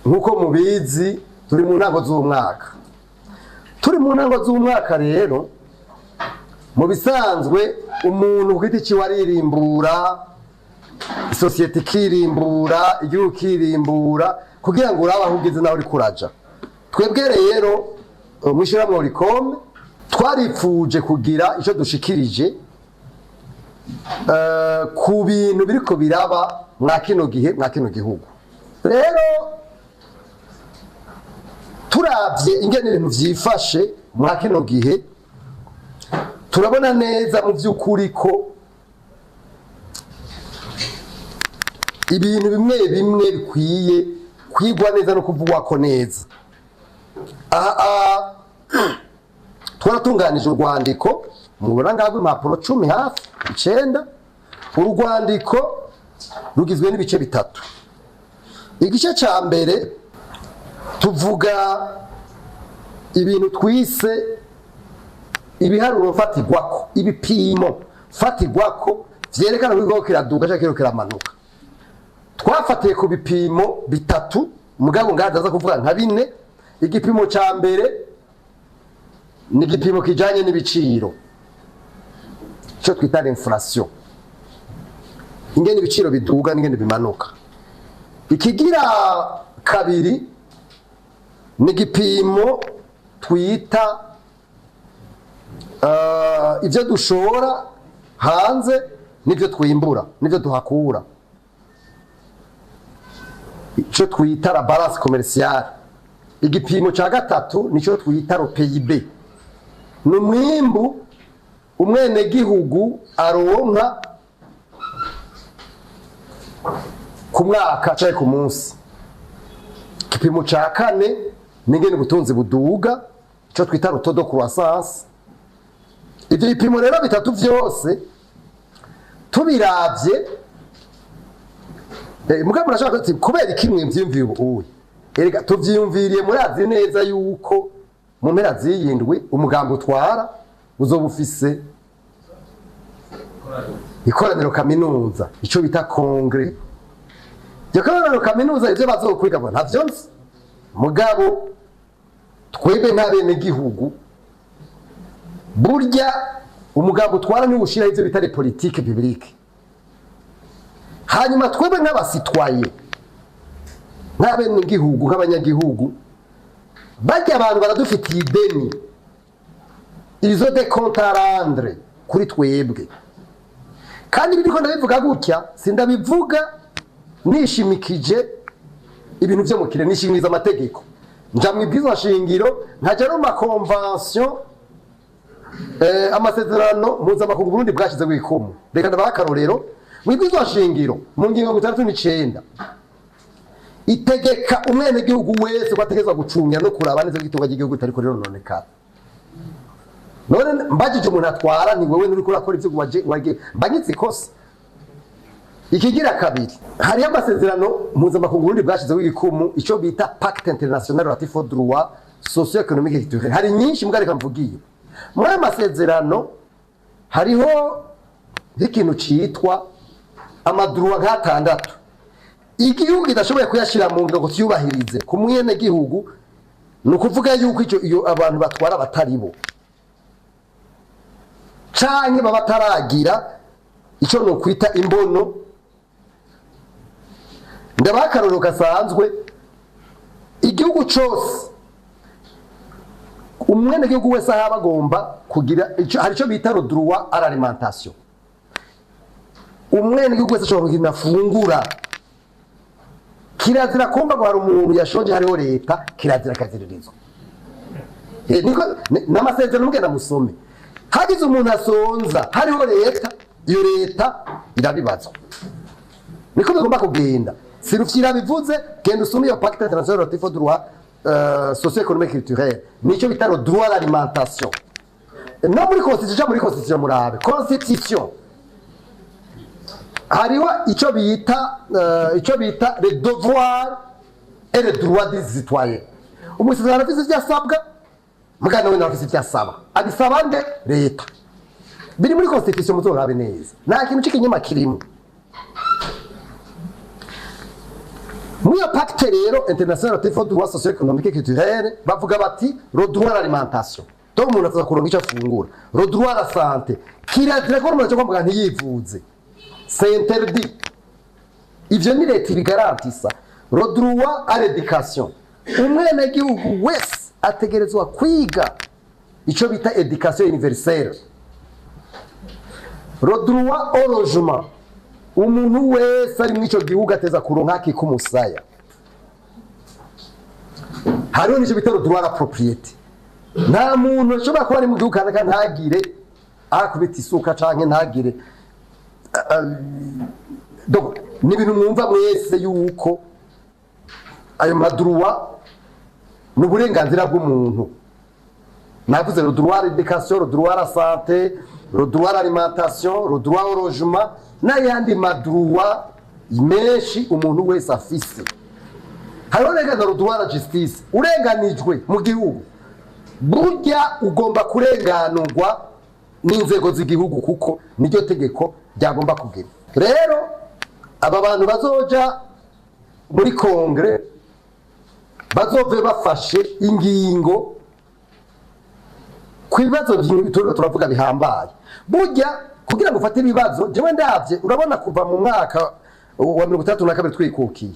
Nk'uko mubizi, turi mu ntango z'umwaka. Turi mu ntango z'umwaka rero, mu bisanzwe umuntu ku giti ciwe aririmbura, isosiyete ikirimbura, igihugu kirimbura, kugira ngo urabe aho ugeze naho uriko uraja. Twebwe rero mw'ishirahamwe Olucome twaripfuje kugira ico dushikirije ku bintu biriko biraba mwa kino gihe, mwa kino gihugu. Rero turavye ingene ibintu vyifashe mwa kino gihe, turabona neza mu vy'ukuri ko ibintu bimwe bimwe bikwiye kwigwa neza no kuvugwako neza. Aha twaratunganije urwandiko mubona ngaho, impapuro 10, hafi 9. Urwandiko rugizwe n'ibice bitatu. Igice cya mbere tuvuga ibintu twise ibiharuro mfatirwako, ibipimo mfatirwako vyerekana ko kiriko kiraduga canke kiriko kiramanuka. Twafatiye ku bipimo bitatu, mugabo ngaha ndaza kuvuga nka bine. Igipimo ca mbere ni igipimo kijanye n'ibiciro, ico twita l'inflation, ingene ibiciro biduga n'ingene bimanuka. Ikigira kabiri ni igipimo twita ibyo dushora hanze n'ibyo twimbura n'ibyo duhakura, icyo twita la balance commerciale. Igipimo cya gatatu nicyo twita le PIB, ni umwimbu umwenegihugu aronka ku mwaka cyangwa ku munsi. Igipimo cya kane ni ingene ubutunzi buduga, icyo twita le taux de croissance. Ibyo bipimo rero bitatu byose tubiravye, mugabo murashaka kuti kubera iki mwimvyiyumviye ubu? Erega tuvyiyumviriye, murazi neza yuko mu mpera z'iyindwi umugambi utwara uzoba ufise ikoraniro kaminuza, ico bita congrès. Iryo koraniro kaminuza, ivyo bazokwiga ngo ntavyo nzi, mugabo twebwe nk'abenegihugu, burya umugambi utwara niwo ushiraho ivyo bita politique publique. Hanyuma twebwe nk'aba citoyens, nk'abenegihugu, nk'abanyagihugu, barya abantu baradufitiye ideni, ils ont des comptes à rendre kuri twebwe. Kandi biriko ndabivuga gutya, sindabivuga nishimikije ibintu vyo mu kirere, nishimiriza amategeko. Nja mu ibwirizwa shingiro, nkaja no mu ma conventions, amasezerano mpuzamakungu Burundi bwashyizeho ikumu. Reka ndabaha akarorero. Mu ibwirizwa shingiro, mu ngingo 69, itegeka umwenegihugu wese ko ategerezwa gucungira no kuraba neza ko itunga ry'igihugu ritariko rirononekara. None mbajije umuntu atwara, ni wewe nuriko urakora ivyo waje waje, mbanyitse ikosa. Ikigira kabiri, hariho amasezerano mpuzamakungu Burundi bwashyizeho igikumu, ico bita Pacte international relatif aux droits socio-économiques et culturels. Hari nyinshi, mbwa reka mvugiye muri ayo masezerano. Hariho nk'ikintu citwa ama droits nk'atandatu igihugu kidashoboye kuyashyira mu ngiro ngo kiyubahirize ku mwenegihugu, ni ukuvuga yuko icyo iyo abantu batwara batari bo canke baba bataragira icyo ni ukwita imbono. Ndabaha akarorero gasanzwe. Igihugu cose, umwenegihugu wese aho aba agomba kugira hari icyo bita le droit à l'alimentation. Umwenegihugu wese ashobora kugira afungura. Kirazira kumva ngo hari umuntu yashonje hariho leta, kirazira kaziririzwa. Niko n'amasezerano, mugenda musome. Hagize umuntu asonza hariho leta, iyo leta irabibazwa. Niko bigomba kugenda. Si Rufyira bivuze, genda usome iyo Pacte international relatif aux droits socio-économique culturel, nicyo bita le droit à l'alimentation. No muri constitution, muri constitution, murabe constitution, hariho icyo bita le devoir et le droit des citoyens. Umusirikare afise ivyo asabwa, mugana we nawe afise ivyo asaba. Abisaba nde? Leta. Biri muri constitution, muzorabe neza, nta kintu c'ikinyoma kirimo. Muri iyo pacte rero international relatif aux droits socio-économiques et culturels, bavuga bati: le droit à l'alimentation, donc umuntu aza kuronka icyo afungura, le droit à la santé, kirazira ko umuntu aja kwa muganga ntiyivuze, c'est interdit, ivyo ni leta ibigarantisa. Le droit à l'éducation, umwenegihugu wese ategerezwa kwiga, ico bita éducation universelle. Le droit au logement, umuntu wese ari muri ico gihugu ateza kuronka akikumusaya. Hariho n'icyo bita le droit à la propriété, nta muntu ashobora kuba ari mu gihugu kanaka ntagire akubita isuka canke ntagire. Donc ni ibintu mwumva mwese yuko ayo ma droits ni uburenganzira bw'umuntu. Navuze le droit à l'éducation, le droit à la santé, le droit à l'alimentation, le droit au logement n'ayandi ma droits menshi umuntu wese afise. Hariho uburenganzira, le droit à la justice, urenganijwe mu gihugu burya ugomba kurenganurwa n'inzego z'igihugu, kuko niryo tegeko ryagomba kugira. Rero aba bantu bazoja muri congrès bazove bafashe ingingo ku bibazo turiko turavuga bihambaye. Burya kugira ngo ufate ibibazo, jewe ndavye, urabona kuva mu mwaka wa 62 twikukiye,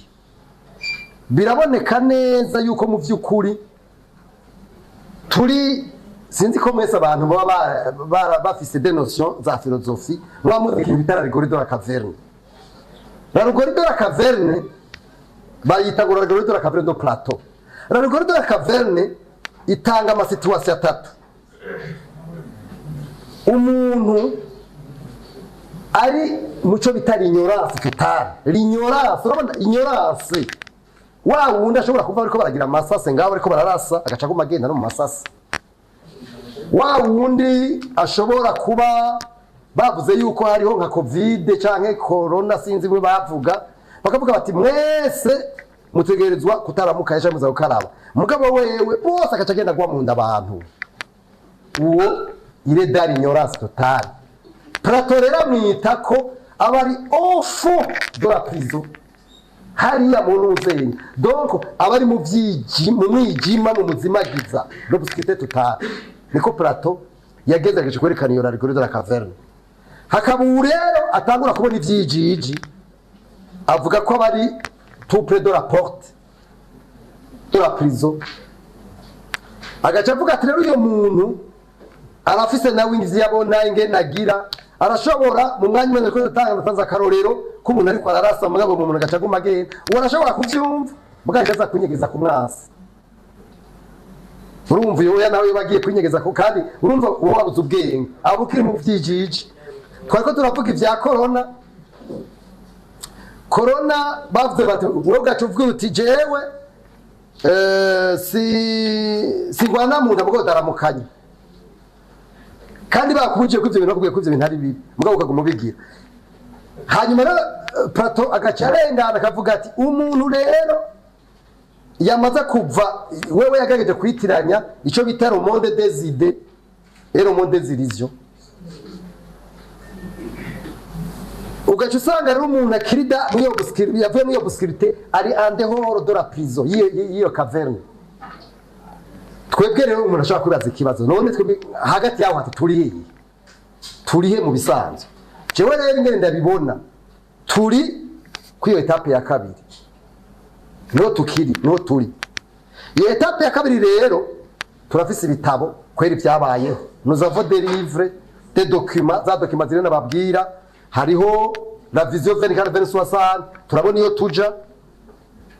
biraboneka neza yuko mu vy'ukuri turi, sinzi ko mwese abantu baba bafise des notions za philosophie, muba muzi ikintu bita l'allégorie de la caverne. L'allégorie de la caverne bayita ngo l'allégorie de la caverne de Platon. L'allégorie de la caverne itanga ama situations atatu. Umuntu ari muco bita l'ignorance totale, l'ignorance, urabona ignorance, wa wundi ashobora kuva bariko baragira amasase ngaho, bariko bararasa, agaca aguma agenda no mu masase. Wa wundi ashobora kuba bavuze yuko hariho nka Covid canke corona, sinzi bimwe bavuga, bakavuga bati: "Mwese mutegerezwa kutaramuka ejo muza gukaraba", mugabo wewe bose agaca agenda agwa mu nda abantu. Uwo il est dans l'ignorance totale. Plato rero amwita ko aba ari au fond de la prison hariya mu nuzenya, donc aba ari mu mwijima, mu muzimagiza, l'obscurité totale. Niko Plato yagerageje kwerekana iyo l'allégorie de la caverne. Hakaba ubu rero atangura kubona ivyijiji, avuga ko aba ari tout près de la porte de la prison, agaca avuga ati: rero uyo muntu arafise nawe ivyo yabona ingene agira, arashobora mu mwanya umwe ariko atanga, natanze akarorero k'umuntu ariko ararasa, mugabo umuntu agaca aguma agenda, uwo arashobora kuvyumva, mugabo aza kunyegeza ku mwasi. Urumva uyo oya nawe bagiye kwinyegeza ko, kandi urumva uwo wabuze ubwenge, aba ukiri mu vyijiji. Twariko turavuga ivya corona. Corona bavuze bati: wowe ugaca uvuga uti: jewe si singwana mu nda, mugabo ndaramukanya, kandi bakubujije ko ivyo bintu, bakubwiye ko ivyo bintu ari bibi, mugabo ukaguma ubigira. Hanyuma rero Plato agaca arengana akavuga ati: umuntu rero yamaze kuva, wewe yagerageje kwitiranya ico bita le monde des idées et le monde des illusions. Ugaca usanga rero umuntu akiri da muri iyo yavuye muri iyo obscurité, ari en dehors de la prison y'iyo caverne. Twebwe rero umuntu ashobora kwibaza ikibazo: none twebwe hagati yaho hati turi hehe? Turi he mu bisanzwe? Jewe rero ingene ndabibona, turi kuri iyo étape ya kabiri, niho tukiri, niho turi. Iyo étape ya kabiri rero turafise ibitabo kwera ibyabayeho, nous avons des livres, des documents, za documents ziri nababwira. Hariho la vision 24 2060, turabona iyo tuja.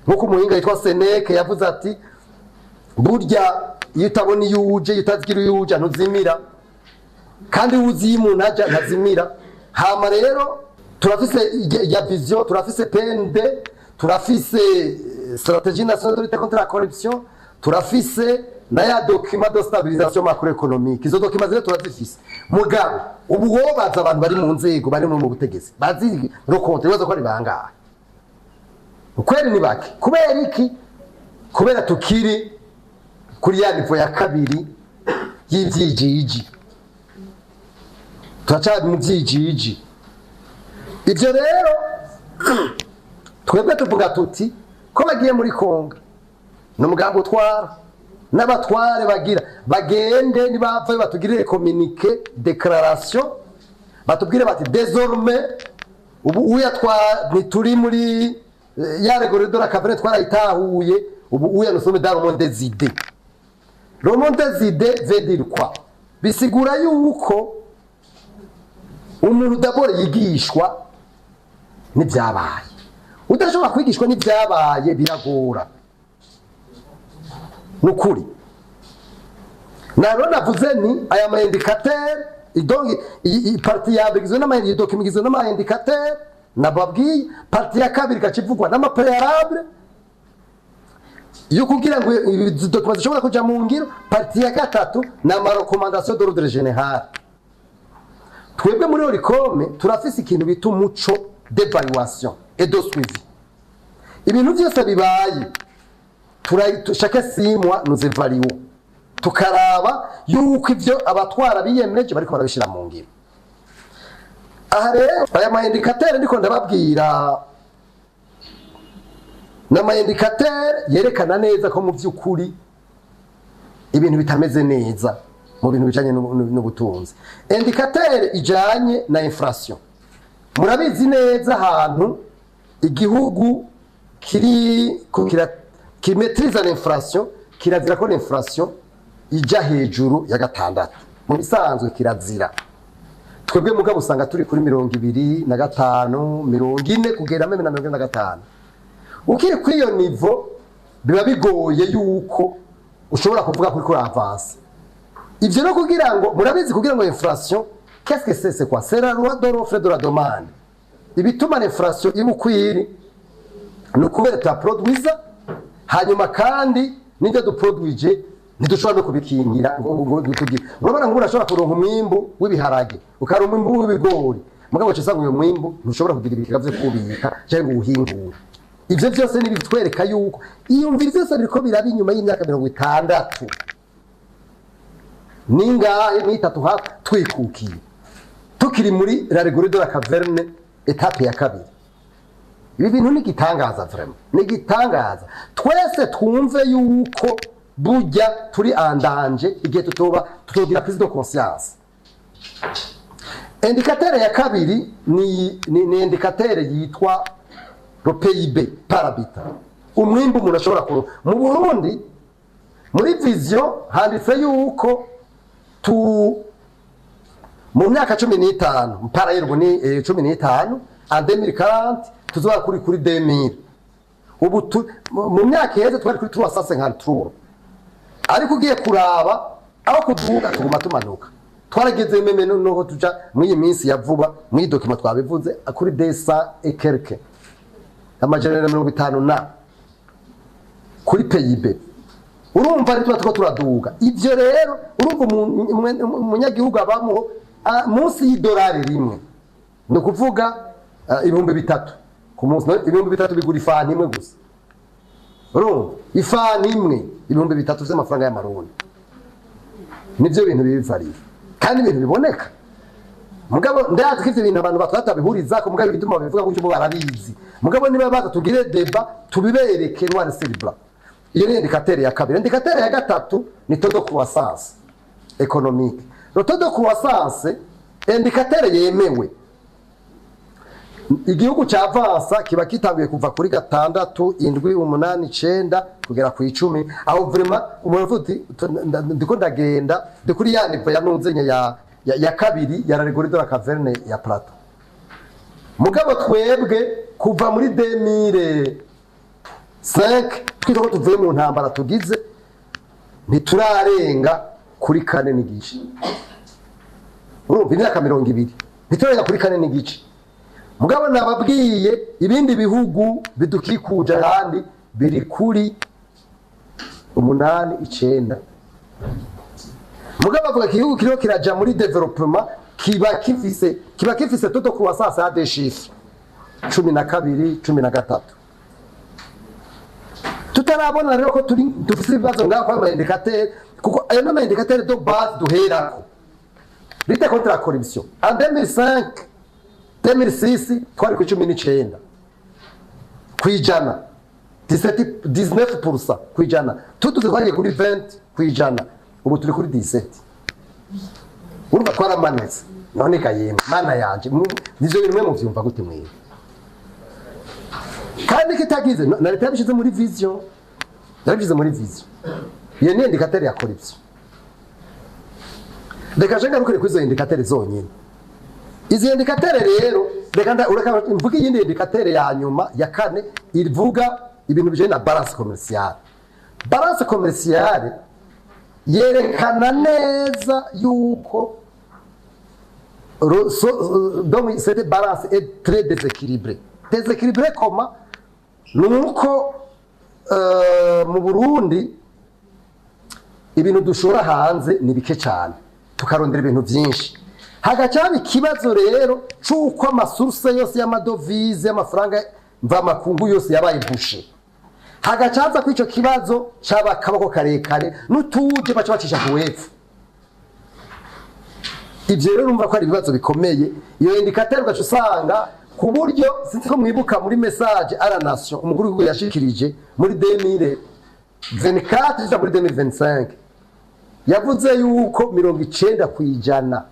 Nkuko umuhinga yitwa Seneke yavuze ati: burya iyo utabona iyo uje, iyo utazigira iyo uja, ntuzimira, kandi uzi iyo umuntu aja ntazimira. Hama rero turafise ya vision, turafise PND, turafise stratégie nationale de lutte contre la corruption, turafise na ya document de stabilisation macroéconomique. Izo documents rero turazifise, mugabo ubu wobaza abantu bari mu nzego, bari mu butegetsi, bazi rokonte, bibaza ko ari bangahe? Ukweri ni bake. Kubera iki? Kubera tukiri kuri ya niveau ya kabiri y'ivyijiji, turacari mu vyijiji. Ivyo rero twebwe tuvuga tuti Ko bagiye muri Kongo, ni umugambi utwara n'abatware bagira bagende, nibavayo batugirire communiqué, déclaration, batubwire bati: "Désormais, ubu uya twa ntituri muri ya allégorie de la caverne, twarayitahuye. Ubu uya nous sommes dans le monde des idées." Le monde des idées veut dire quoi? Bisigura yuko umuntu d'abord yigishwa n'ibyabaye. Udashobora kwigishwa n'ibyabaye, biragora, ni ukuri. Naro navuze ni aya ma indicateurs. Donc iyi partie ya mbere igizwe n'ama document, igizwe n'ama indicateurs nababwiye. Partie ya kabiri igacivugwa n'ama préalables yo kugira ngo izi documents zishobora kuja mu ngiro. Partie ya gatatu ni ama recommandations d'ordre général. Twebwe muri Olucome turafise ikintu bita umuco d'évaluation et de suivi. Ibintu byose bibaye, chaque 6 mois nous évaluons, tukaraba yuko ivyo abatwara biyemeje bariko barabishira mu ngiro. Aha rero, aya ma indicateurs ndiko ndababwira ni ama indicateurs yerekana neza ko mu by'ukuri ibintu bitameze neza mu bintu bijanye n'ubutunzi. Indicateur ijanye na inflation, murabizi neza, ahantu igihugu kiri kimaîtriza l'inflation, kirazira ko l'inflation ijya hejuru ya 6. Mu bisanzwe kirazira. Twebwe mugabo usanga turi kuri 25, 40, kugera même na 45. Ukiri kuri iyo niveau, biba bigoye yuko ushobora kuvuga kuri kuri avance. Ivyo no kugira ngo murabizi, kugira ngo inflation, qu'est-ce que c'est? C'est quoi? C'est la loi de l'offre et de la demande. Ibituma l'inflation iba uko iri ni ukubera turaproduiza, hanyuma kandi n'ibyo duproduije ntidushobora no kubikingira ngo tugire. Urabona ngo urashobora kuronka umwimbu w'ibiharage, ukaronka umwimbu w'ibigori, mugabo uca usanga uyo mwimbu ntushobora kugira ibigega vyo kuwubika cyangwa ngo uwuhingure. Ivyo vyose ni bitwereka yuko iyumvira vyose biriko biraba inyuma y'imyaka 60 ningahe, n'itatu hafi, twikukiye, tukiri muri l'allégorie de la caverne, étape ya kabiri. Ibi bintu ni igitangaza, vraiment ni igitangaza. Twese twumve yuko burya turi en danger igihe tutoba tutogira prise de conscience. Indicateur ya kabiri ni indicateur yitwa le PIB par habitant, umwimbu umuntu ashobora kuronka. Mu Burundi, muri vision handitse yuko tu mu myaka 15 parallèle, ubu ni 15, en 2040 tuzoba kuri 2000. Ubu mu myaka iheze twari kuri 353, ariko ugiye kuraba, aho kuduga tuguma tumanuka. Twarageze même nuko tuja muri iyi minsi ya vuba, muri iyi document twabivuze, kuri 200 et quelque, 150 na kuri PIB. Urumva ari tuba turiko turaduga. Ivyo rero, urumva umunyagihugu abamwo munsi y'idolari rimwe, ni ukuvuga 3000 ku munsi. No, 3000 bigura ifanta imwe gusa. Urumva, ifanta imwe 3000 vy'amafaranga y'amarundi. Nivyo bintu bibivariye kandi ibintu biboneka. Mugabo ndazi ko ivyo bintu abantu batwata mugabo ibituma babivuga gutyo bo barabizi. Mugabo niba baza tugire débat, tubibereke noir sur blanc. Iyo ni indicateur ya kabiri. Indicateur ya gatatu ni taux de croissance économique. Le taux de croissance, indicateur yemewe, igihugu cya avança kiba kitanguye kuva kuri 6, 7, 8, 9 kugera ku 10. Aho vraiment umuntu avuga uti: "Ndiko ndagenda, ndi kuri ya niveau ya nunzenye ya kabiri ya l'allégorie de la caverne ya Platon." Mugabo twebwe kuva muri 2005, twita ko tuvuye mu ntambara tugize, ntiturarenga kuri 4,5. Urumva, imyaka 20 ntiturarenga kuri 4,5. Mugabo nababwiye, ibindi bihugu bidukikuje ahandi biri kuri 8, 9. Mugabo bavuga ko igihugu kiriho kiraja muri développement kiba kifise taux de croissance à deux chiffres, 12, 13. Tutarabona rero ko turi dufise ibibazo ngaho kwa indicateurs, kuko ayo ni indicateurs de base duherako. Lutte contre la corruption, en 2005, 2006 twari ku 19%. 17, 19% kwijana. Tuduze twagiye kuri 20 kwijana, ubu turi kuri 17. Urumva twaramanitse. None kayemwe mana yanje, ivyo bintu mwe muvyumva gute mwewe? Kandi kitagize na leta yabishize muri vision, yarabishize muri vision. Iyo ni indicateur ya corruption. Reka je ngarukire kuri izo indicateur zonyine. Izi indicateur rero, reka ureka mvuge iyindi indicateur ya nyuma, ya kane, ivuga ibintu bijanye na balance commerciale. Balance commerciale yerekana neza yuko donc cette balance est très déséquilibrée. Déséquilibrée comment? Nuko mu Burundi ibintu dushora hanze ni bike cyane, tukarondera ibintu byinshi. Hagaca ikibazo rero c'uko ama sources yose y'ama devises, y'amafaranga mvamakungu yose yabaye bouchées. Hagacaza ko ico kibazo caba akaboko karekare n'utuje baca bacisha ku wepfo. Ivyo rero urumva ko ari ibibazo bikomeye. Iyo indicateur ugaca usanga ku buryo, sinzi ko mwibuka muri message à la nation umukuru w'igihugu yashikirije muri 2024 jusqu'à muri 2025, yavuze yuko 90%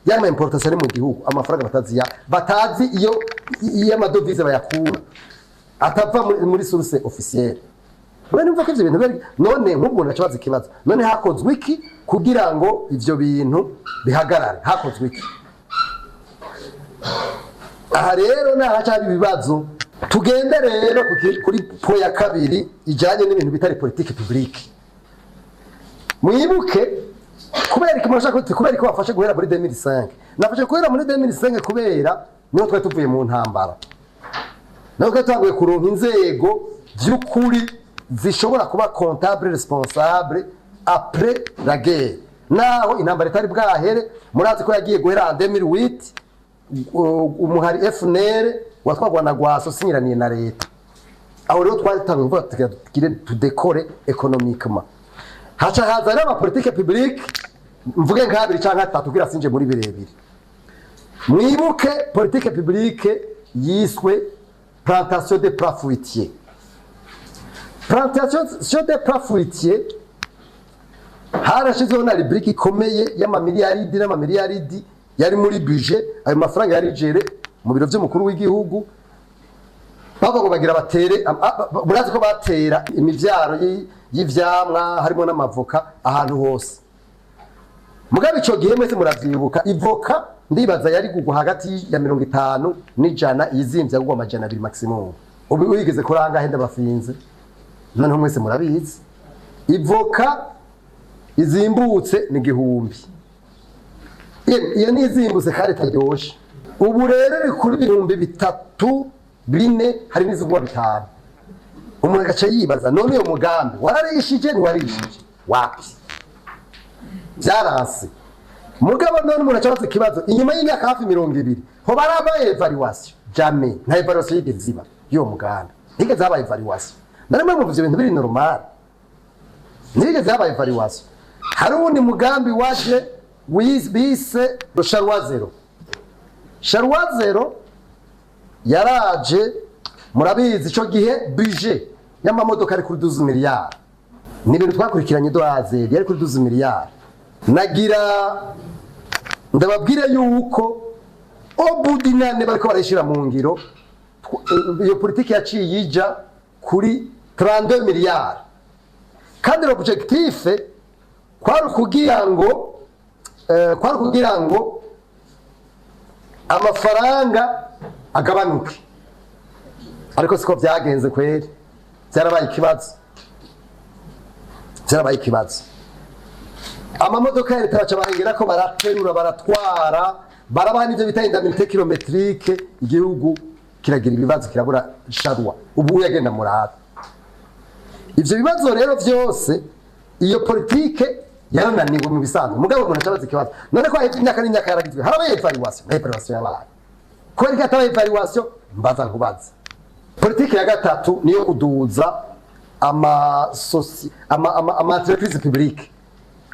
y'ama importation ari mu gihugu, amafaranga batazi ya batazi iyo ama devises bayakura, atava muri source officielle. None numva ko ivyo bintu bari, none nk'ubwo nacabaza ikibazo: none hakozwe iki kugira ngo ivyo bintu bihagarare? Hakozwe iki? Aha rero nahacari ibibazo. Tugende rero kuri point ya kabiri ijanye n'ibintu bitari politique publique. Mwibuke kubera iki murashaka kuti kubera ko bafashe guhera muri 2005. Nafashe guhera muri 2005 kubera niho twari tuvuye mu ntambara, niho twari tutanguye kuronka inzego by'ukuri zishobora kuba comptable, responsable après la guerre, naho intambara itari bwahere. Murazi ko yagiye guhera en 2008, umuhari FNL watwagwa na Rwasa usinyiraniye na leta. Aho rero twari tutanguye kuvuga tugira tugire tudekore économiquement. Haca haza rero ama politiques publiques, mvuge nk'abiri canke atatu kugira sinje muri birebire. Mwibuke politique publique yiswe plantation de plants fruitiers. Plantation de plants fruitiers, harashizeho na rubrique ikomeye y'amamiliyaridi n'amamiliyaridi yari muri budget. Ayo mafaranga yari géré mu biro vy'umukuru w'igihugu. Bavuga ngo bagira batere murazi ko batera imivyaro y'ivyamwa harimo n'amavoka ahantu hose. Mugabo ico gihe mwese muravyibuka, ivoka ndibaza yari kugwa hagati ya 50 n'100, yizimvye yagugwa 200 maximum. Ubu wigeze kuri angahe? Ndabafinze. Noneho mwese murabizi, ivoka izimbutse ni 1000. Iyo ni izimbutse kandi itaryoshe. Ubu rero iri kuri 3000, 4000, hari n'izigwa 5000. Umuntu agaca yibaza: none uyo mugambi wararishije, ntiwarishije? Wapi, byaranse. Mugabo none umuntu acabaza ikibazo: inyuma y'imyaka hafi 20 ho barabaye évaluation? Jamais, nta évaluation yigeze iba y'uwo mugambi, ntigeze habaye évaluation. Nari mwe ivyo bintu biri normal, ntigeze habaye évaluation. Hari uwundi mugambi waje bise charroi zéro. Charroi zéro yaraje, murabizi ico gihe budget y'amamodoka ari kuri 12 miliyari. Ni ibintu twakurikiranye de A à Z, yari kuri 12 miliyari. Nagira ndababwire yuko obudinane bariko barayishira mu ngiro, iyo politiki yaciye ija kuri 32 miliyari. Kandi l'objectif kwari ukugira ngo amafaranga agabanuke, ariko siko byagenze kweri. Byarabaye ikibazo, byarabaye ikibazo. Amamodoka ya leta baca barengera ko baraterura, baratwara, barabaha n'ibyo bita indemnité kilométrique. Igihugu kiragira ibibazo, kirabura charroi. Ubu yagenda murata ivyo bibazo rero vyose. Iyo politike yarananiwe mu bisanzwe. Mugabo umuntu acabaza ikibazo: none ko haheze imyaka n'imyaka yaragizwe, harabaye évaluation? Nta évaluation yabaye. Kubera ko hatabaye évaluation, mbaza nkubaza. Politike ya gatatu niyo kuduza ama entreprise publique.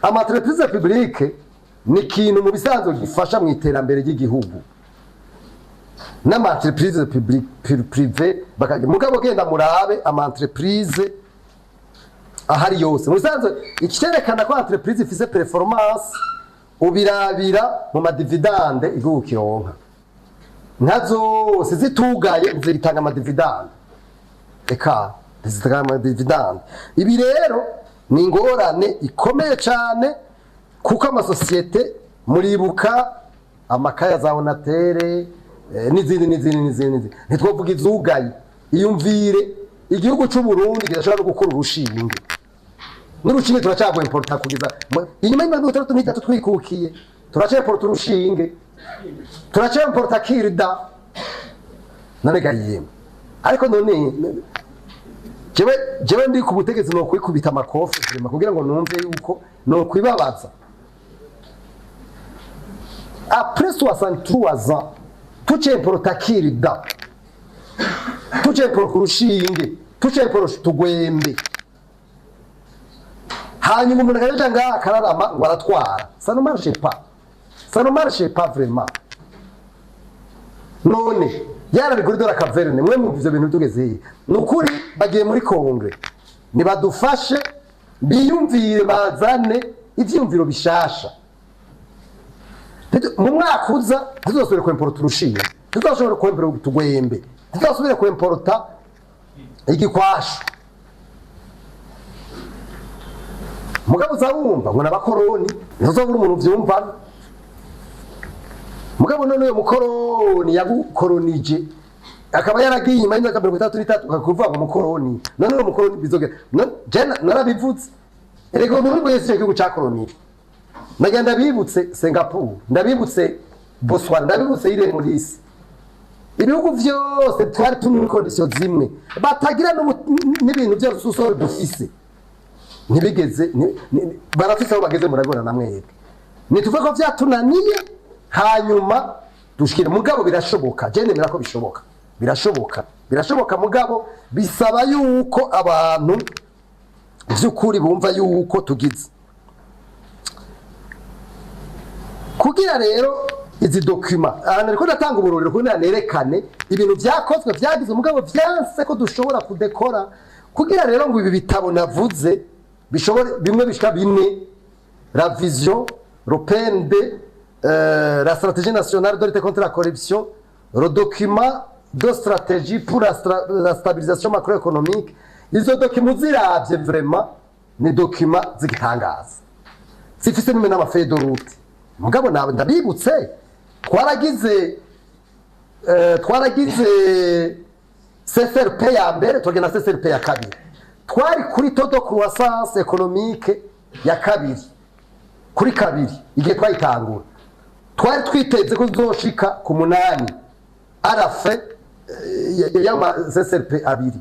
Ama entreprise publique ni ikintu mu bisanzwe gifasha mu iterambere ry'igihugu. N'ama entreprise publique, privé bakagira. Mugabo genda murabe ama entreprise ahari yose. Mu bisanzwe, icyerekana ko entreprise ifise performance ubirabira mu ma dividendes igihugu kironka. Nka zose zitugaye zitanga ama dividendes, eka zitanga ama dividendes. Ibi rero ni ingorane ikomeye cyane, kuko amasosiyete, muribuka amakaya za Onatel, n'izindi n'izindi n'izindi n'izindi. Ntitwovuga izugaye. Iyumvire igihugu cy'u Burundi kidashobora no gukora urushinge, n'urushinge turacagwa importa. Kugeza inyuma y'imyaka 63 twikukiye, turaca importa urushinge, turaca importa cure-dent. None ga yemwe, ariko none jewe ndi ku butegetsi no kwikubita amakofi vraiment, kugira ngo numve yuko no kwibabaza. Après 63 ans tucemporta cure-dent, tucemporta urushinge, tucemporta tugwembe, hanyuma umuntu akaja ngaha akararama ngo aratwara. Ça ne marche pas, ça ne marche pas vraiment. None yarari kuri de la caverne. Mwe mwumva ivyo bintu tugeze hehe? Ni ukuri, bagiye muri congrès, nibadufashe biyumvire, bazane ivyiyumviro bishasha. Mu mwaka uza ntituzosubire kwemporota urushinge, ntituzashobora kwemporota utugwembe, ntituzasubire kwemporota igikwashu. Mugabo uzawumva ngo n'abakoroni, ntuzobura umuntu uvyumva. Mugabo none uyo mukoroni yagukoronije akaba yaragiye inyuma y'imyaka 63, akakuvuga ngo mukoroni, none uwo mukoroni bizogera? Je narabivuze erega, umuntu wese icyo gihugu cakoronije. Nagira ndabibutse Singapore, ndabibutse Botswana, ndabibutse Île Maurice, ibihugu vyose twari turi muri conditions zimwe, batagira n'ibintu byose sous-sol dufise. Ntibigeze barafise aho bageze. Murabibona na mwebwe. Nituvuge ko vyatunaniye hanyuma dushikire. Mugabo birashoboka, je nemera ko bishoboka, birashoboka, birashoboka. Mugabo bisaba yuko abantu vy'ukuri bumva yuko tugize kugira rero izi documents. Aha nariko ndatanga uburorero kugira nerekane ibintu vyakozwe, vyagize, mugabo vyanse ko dushobora kudekora. Kugira rero ngo ibi bitabo navuze bishobore, bimwe bishika bine, la vision, le PND, la stratégie nationale de lutte contre la corruption, le document de stratégie pour la stabilisation macroéconomique, izo documents ziravye vraiment ni documents z'igitangaza, zifise n'imwe n'ama feuilles de route. Mugabo nawe ndabibutse, twaragize CSLP ya mbere, tugenda na CSLP ya kabiri, twari kuri taux de croissance économique ya kabiri kuri kabiri. Igihe twayitangura twari twiteze ko tuzoshika ku 8 arafe y'ama CSLP abiri.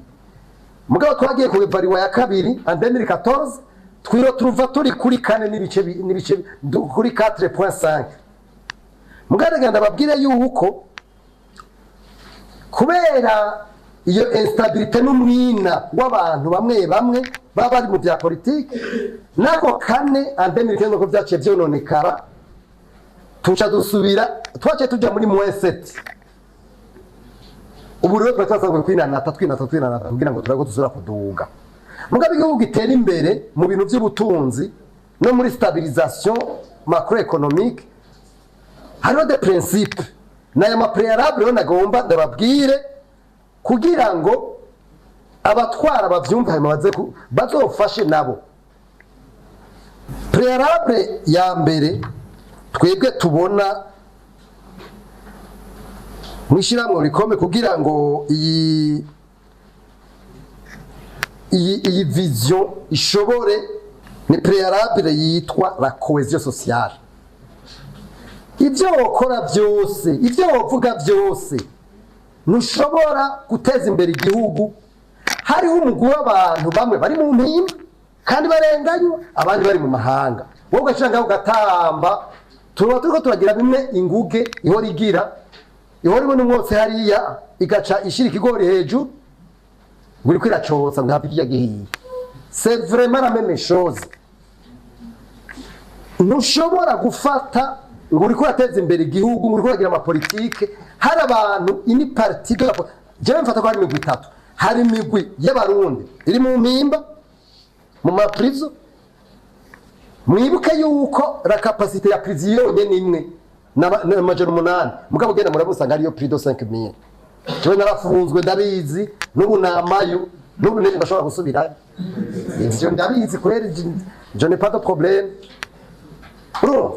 Mugabo twagiye ku évaluer ya kabiri en 2014, twiro turuva turi kuri kane n'ibice n'ibice kuri 4.5. Mugabo reka ndababwire yuko kubera iyo instabilité n'umwina w'abantu bamwe bamwe baba bari mu bya politike, nako kane en 2015 ko vyaciye vyononekara, tuca dusubira, twaciye tuja muri moins 7. Ubu rero twari twasanzwe kwinanata, twinata, twinanata kugira ngo turabe ko dusubira kuduga. Mugabo igihugu gitera imbere mu bintu by'ubutunzi no muri stabilisation macroéconomique, hariho des principes n'aya ma préalables rero nagomba ndababwire kugira ngo abatwara bavyumve, hanyuma baze bazofashe nabo. Préalable ya mbere twebwe tubona mwishyirahamwe rikome kugira ngo iyi vision ishobore, ni préalable yitwa la cohésion sociale. Ibyo wokora byose, ibyo wovuga byose, ntushobora guteza imbere igihugu hariho umugwi w'abantu bamwe bari mu mpimba kandi barenganywa, abandi bari mu mahanga, wowe ugashira ngaho ugatamba. Tuba turiko turagira bimwe inguge ihora igira, ihora ibona umwotsi hariya, igaca ishira ikigori hejuru ngo iriko iracotsa ngo have kirya gihiye. C'est vraiment la même chose. Ntushobora gufata ngo uriko urateza imbere igihugu, ngo uriko uragira amapolitike, Hari abantu, une partie de la, jewe mfata ko hari imigwi itatu. Hari imigwi y'Abarundi iri mu mpimba, mu ma prisons. Mwibuke yuko la capacité ya prison yonyene imwe n'800, mugabo ugenda murabusanga ariyo plus de 5000. Jewe narafunzwe, ndabizi. N'ubu namayo, n'ubu nejo ndashobora gusubirayo. Ivyo ndabizi kweri, je n'ai pas de problème. Urumva,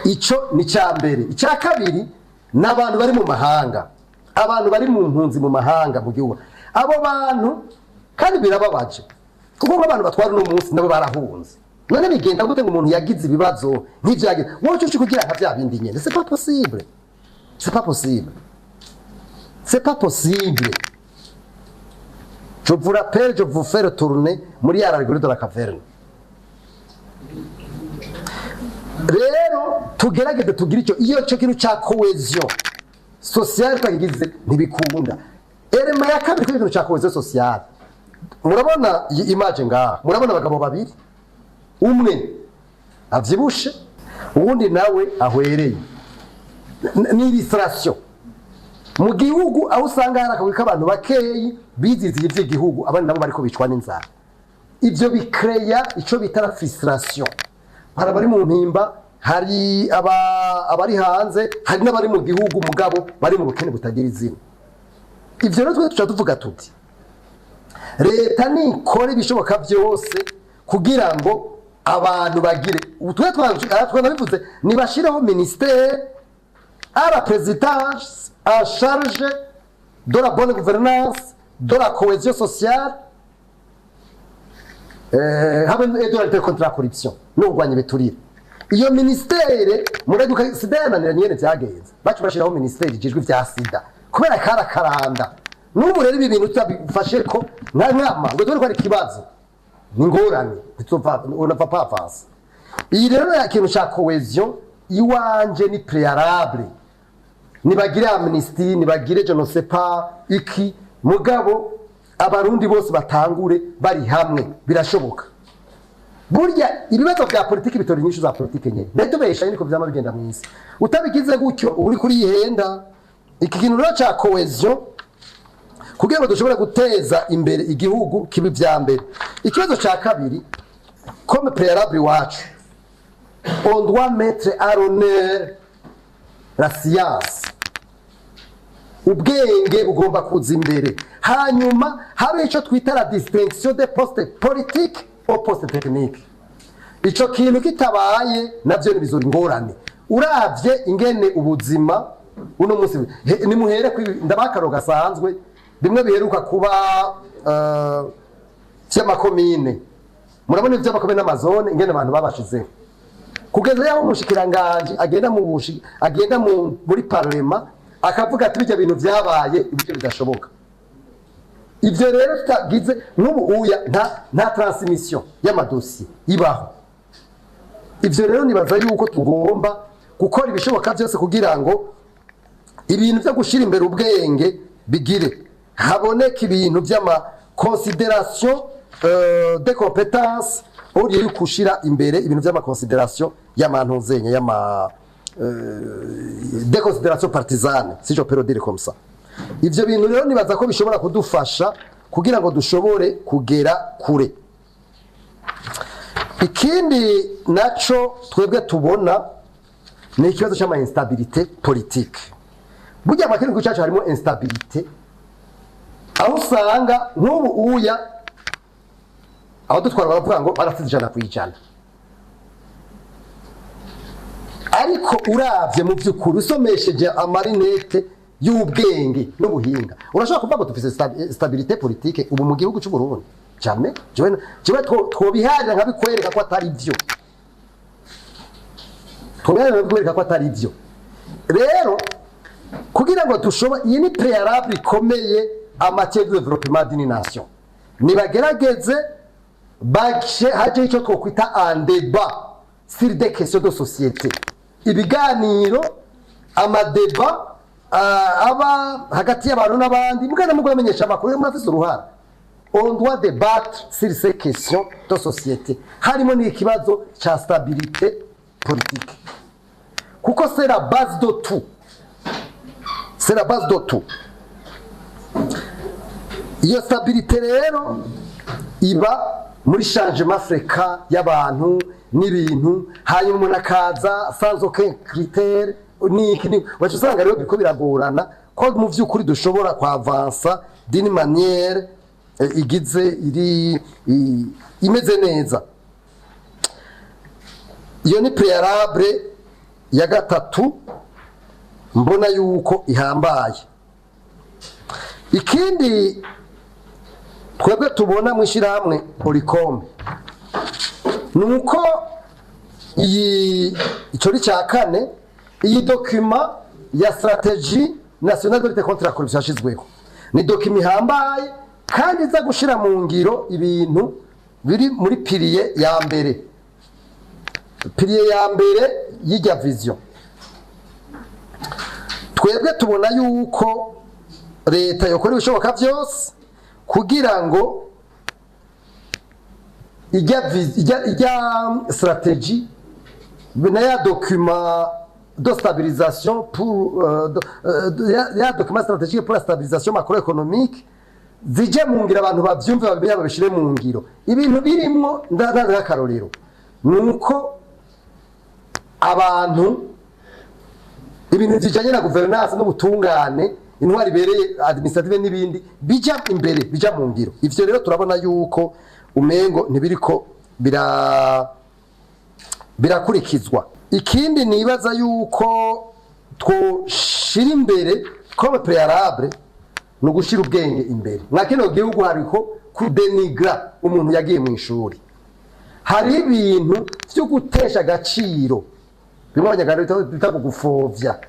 ico ni cya mbere. Icya kabiri ni abantu bari mu mahanga, abantu bari mu mpunzi mu mahanga, mu gihugu. Abo bantu kandi birababaje, kuko nk'abantu batwara uno munsi nabo barahunze. None bigenda gute ngo umuntu yagize ibibazo nk'ivyo yagize, wowe uca kugira nka bya bindi nyene? C'est pas possible, c'est pas possible, c'est pas possible. Je vous rappelle, je vous fais retourner muri ya allégorie de la caverne. Rero tugerageze tugire icyo, iyo cyo kintu cya cohésion sociale twagize ntibikunda. Élément ya kabiri kuri ikintu cya cohésion sociale, murabona iyi image ngaha, murabona abagabo babiri, umwe avyibushe, uwundi nawe ahwereye. Ni illustration mu gihugu aho usanga hari akagwi k'abantu bakeyi biziziye ivy'igihugu, abandi nabo bariko bicwa n'inzara. Ivyo bikreya ico bita la frustration. Hari abari mu mpimba, hari abari hanze, hari n'abari mu gihugu mugabo bari mu bukene butagira izina. Ivyo rero twe tuca tuvuga tuti leta nikora ibishoboka byose kugira ngo abantu bagire, ubu twe twanabivuze, nibashireho ministère à la présidence en charge de la bonne gouvernance, de la cohésion sociale, hamwe et de la lutte contre la corruption, no kurwanya ibiturire. Iyo ministère, muraduka sida yananiranye nyene vyagenze, bacu bashiraho ministère ijejwe ivya sida kubera kara karanda. N'ubu rero ibi bintu tutabifashe ko nka nkama ngo tubone ko ari ikibazo, ni ingorane, ntituzova, on ne va pas avancer. Iyi rero ya kintu ca cohésion iwanje ni préalable. Nibagire amnistie, nibagire je ne sais pas iki, mugabo Abarundi bose batangure bari hamwe. Birashoboka. Burya ibibazo vya politiki bitora inyishu za politiki nyene, ntitubesha, niko vyama bigenda mw'isi. Utabigize gutyo uri kuri yihenda. Iki kintu rero ca cohésion, kugira ngo dushobore guteza imbere igihugu, kiba ivya mbere. Ikibazo ca kabiri, comme préalable iwacu, on doit mettre à l'honneur la science. Ubwenge bugomba kuza imbere, hanyuma habe icyo twita la distinction des postes politiques au poste technique. Ico kintu kitabaye navyo ntibizora ingorane. Uravye ingene ubuzima uno munsi, nimuhere ndabakaro gasanzwe, bimwe biheruka kuba vy'amakomine. Murabona ivy'amakomine n'amazone, ingene abantu babashizeho, kugeza yaho umushikiranganji agenda muri parlement akavuga ati bijya bintu vyabaye ibyo bidashoboka. Ivyo rero tutagize nk'ubu uya nta transmission y'amadosiye ibaho. Ivyo rero nibaza yuko tugomba gukora ibishoboka byose kugira ngo ibintu byo gushira imbere ubwenge bigire, haboneke ibintu by'ama considération de compétences au lieu yo gushira imbere ibintu by'ama considération y'amantuzenya y'ama des considérations partisanes, si je peux le dire comme ça. Ivyo bintu rero nibaza ko bishobora kudufasha kugira ngo dushobore kugera kure. Ikindi naco twebwe tubona ni ikibazo cy'ama instabilité politique. Burya mu gihugu cyacu harimo instabilité, aho usanga nk'ubu uya aho dutwara baravuga ngo baratsinze 100%, ariko uravye mu by'ukuri, usomesheje ama lunettes y'ubwenge n'ubuhinga, urashobora kuvuga ngo dufise stabilité politique ubu mu gihugu cy'u Burundi? Jamais. Jewe twobiharira nkabikwereka ko atari byo, twobiharira nkabikwereka ko atari byo. Rero kugira ngo dushobore, iyi ni préalable ikomeye en matière de développement d'une nation. Nibagerageze bace haje icyo twokwita un débat sur des questions de société, ibiganiro, ama débats aba hagati y'abantu n'abandi. Mugana mugwe amenyesha amakuru, murafise uruhara. On doit débattre sur ces questions de société, harimo n'ikibazo ca stabilité politique, kuko c'est la base de tout. C'est la base de tout. Iyo stabilité rero iba muri changement fréquent y'abantu n'ibintu, hanyuma umuntu akaza sans aucun critère niki ni wacu, usanga rero biriko biragorana ko mu vy'ukuri dushobora kwavansa d'une manière igize iri imeze neza. Iyo ni préalable ya gatatu mbona yuko ihambaye. Ikindi twebwe tubona mu ishyirahamwe Olucome ni uko iyi, icyo ni cya kane, iyi document ya stratégie nationale de lutte contre la corruption yashyizweho ni document ihambaye kandi iza gushyira mu ngiro ibintu biri muri pilier ya mbere, pilier ya mbere y'ijya vision. Twebwe tubona yuko leta yokora ibishoboka byose kugira ngo ijya stratégie na ya document de stabilisation pour ya document stratégique pour la stabilisation macroéconomique zije mu ngiro, abantu bavyumve, babimenye, babishire mu ngiro. Ibintu birimwo, ndatanze akarorero, ni uko abantu ibintu bijanye na gouvernance n'ubutungane, intwari ibereye administrative n'ibindi bija imbere, bija mu ngiro. Ivyo rero turabona yuko umengo ntibiriko birakurikizwa. Ikindi nibaza yuko twoshira imbere comme préalable ni ugushira ubwenge imbere. Mwa kino gihugu hariko kudenigra umuntu yagiye mu ishuri, hari ibintu vyo gutesha agaciro bimwe Abanyarwanda bita kugufovya,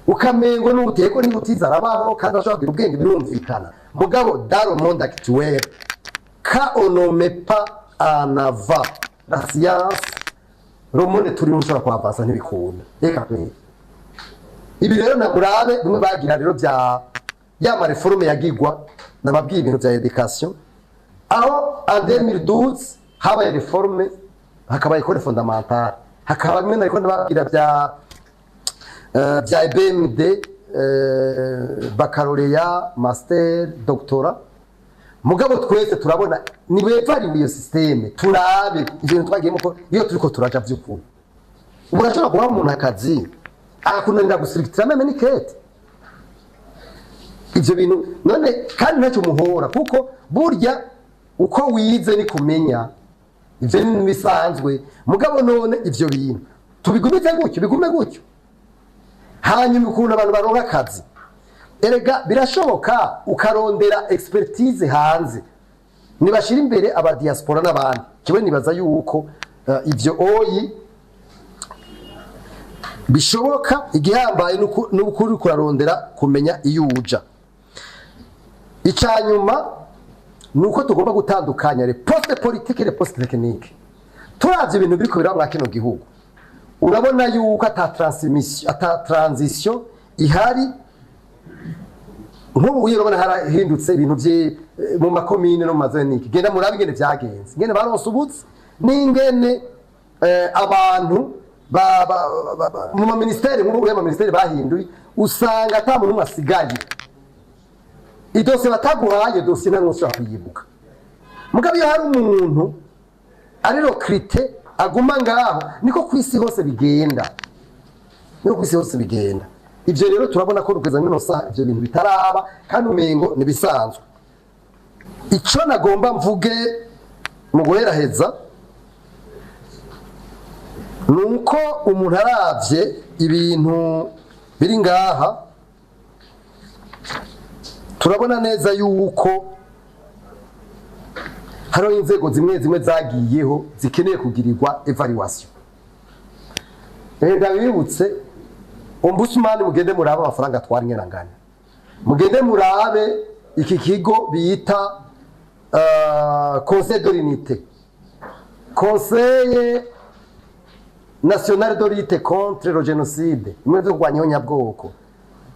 ukamengo n'uteko niba utize arabaho kandi ashobora kugira ubwenge, birumvikana. Mugabo dans le monde actuel, quand on ne met pas en avant la science, le monde turimo ushobora kuhavansa ntibikunda. Reka kweri, ibi rero namurabe bimwe bagira rero bya ya ma réformes yagigwa, nababwiye ibintu bya éducation, aho en 2012 habaye réforme, hakaba école fondamentale, hakaba bimwe nariko ndababwira bya EBMD, baccalauréat, master, doctorat. Mugabo twese turabona nibevariwe iyo système, turabe ibintu twagiyemo ko iyo turiko turaja vy'ukuri. Ubu urashobora guha umuntu akazi akakunanira gusirikitira même n'ikete. Ivyo bintu none kandi ntacyo muhora, kuko burya uko wize ni kumenya ivyo ni bisanzwe. Mugabo none ivyo bintu tubigumize gutyo, bigume gutyo? Hanyuma ukuntu abantu baronka akazi, erega birashoboka ukarondera expertise hanze, nibashira imbere aba diaspora n'abandi. Kiwe nibaza yuko ivyo oyi bishoboka. Igihambaye n'ukuri kurarondera kumenya iyo uja. Icanyuma ni uko tugomba gutandukanya les postes politiques, les postes techniques. Turavye ibintu biriko biraba mwa kino gihugu, urabona yuko ata transmission, ata transition ihari. Nk'ubu uyu urabona harahindutse ibintu vye mu makomine no mu mazoniki. Genda murabe ingene vyagenze, ingene baronse ubutsi n'ingene abantu mu maministeri, nk'ubu uyu amaministeri bahinduye, usanga ata muntu umwe asigaye. Idosiye bataguhaye, dosiye nta n'umwe ushobora kuyibuka. Mugabo iyo hari umuntu ari recruté aguma ngaho, niko ku isi hose bigenda, niko ku isi hose bigenda. Ivyo rero turabona ko rugeza mino saha ivyo bintu bitaraba kandi umengo nibisanzwe. Ico nagomba mvuge mu guheraheza ni uko umuntu aravye ibintu biri ngaha, turabona neza yuko hariho inzego zimwe zimwe zagiyeho zikeneye kugirirwa évaluation. Ndabibutse, ombudsman, mugende murabe amafaranga atwara ingene, mugende murabe iki kigo bita conseil de l'unité, Conseil national de lutte contre le génocide, imwe vyo kurwanya ihonyabwoko.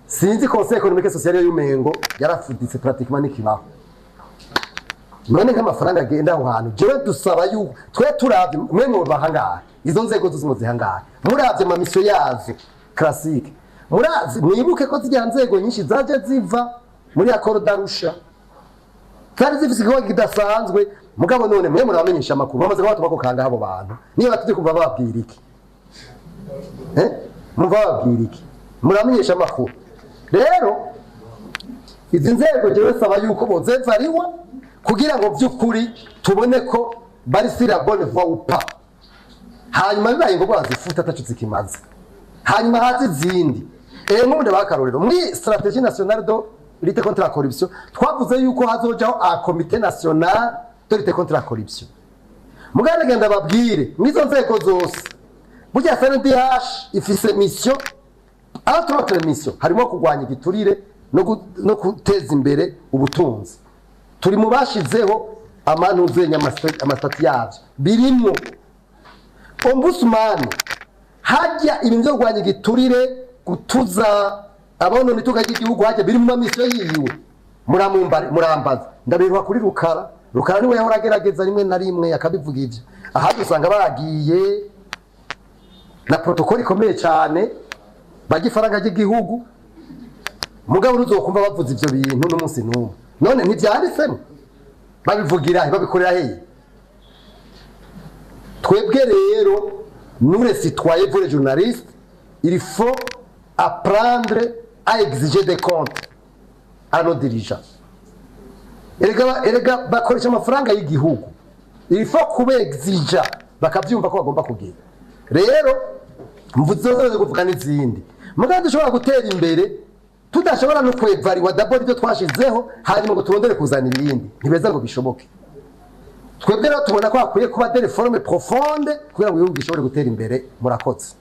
Sinzi, Conseil économique social y'umengo yarafuditse pratiquement, n'ikibaho. None nk'amafaranga agenda aho hantu, jewe dusaba yuko twe turavye mwe mwobahangahe, izo nzego zose muzihangahe, muravye ama missions yazo classique, Murazi, mwibuke ko zirya nzego nyinshi zaje ziva muri accord d'Arusha, zari zifise igikorwa kidasanzwe. Mugabo none mwe murabamenyesha amakuru, bamaze kubatuma ko kanga abo bantu, niyo batuje kumva bababwira iki? Mumva bababwira iki? Muramenyesha amakuru. Rero izi nzego, jewe saba yuko bozevariwa kugira ngo vy'ukuri tubone ko bari sur la bonne voie ou pas. Hanyuma bibaye ngombwa bazifuta ataco zikimaze, hanyuma haza izindi. Nk'ubundi bakarorero, muri stratégie nationale de lutte contre la corruption, twavuze yuko hazojaho a comité national de lutte contre la corruption. Mugabo genda babwire, mw'izo nzego zose, burya CNDH ifise mission, entre autres mission harimo kurwanya igiturire no guteza imbere ubutunzi. Turi mu bashizeho amanuzenya, ama statuts yavyo birimwo. Ombudsman, hajya ibintu byo kurwanya igiturire, gutuza abonona itunga ry'igihugu, hajya biri mu ma missions yiwe. Muramumbare, murambaza, ndabiruha kuri Rukara. Rukara niwe yahora agerageza rimwe na rimwe akabivuga ivyo, ahandi usanga bagiye na protocole ikomeye cyane, barya ifaranga ry'igihugu. Mugabo ntuzokumva bavuze ivyo bintu n'umunsi n'umwe. None ntivyanditsemo? Babivugira he? Babikorera hehe? Twebwe rero, nous les citoyens, vous les journalistes, il faut apprendre à exiger des comptes à nos dirigeants. Erega bakoresha amafaranga y'igihugu, il faut kuba exija bakavyumva ko bagomba kugira. Rero mvuze zo kuvuga n'izindi, mugabo dushobora gutera imbere tudashobora no kwevariwa d'abord ibyo twashizeho, hanyuma ngo turondere kuzana ibindi, ntibeza ngo bishoboke. Twebwe rero tubona ko hakwiye kuba des réformes profondes kugira ngo igihugu gishobore gutera imbere. Murakoze.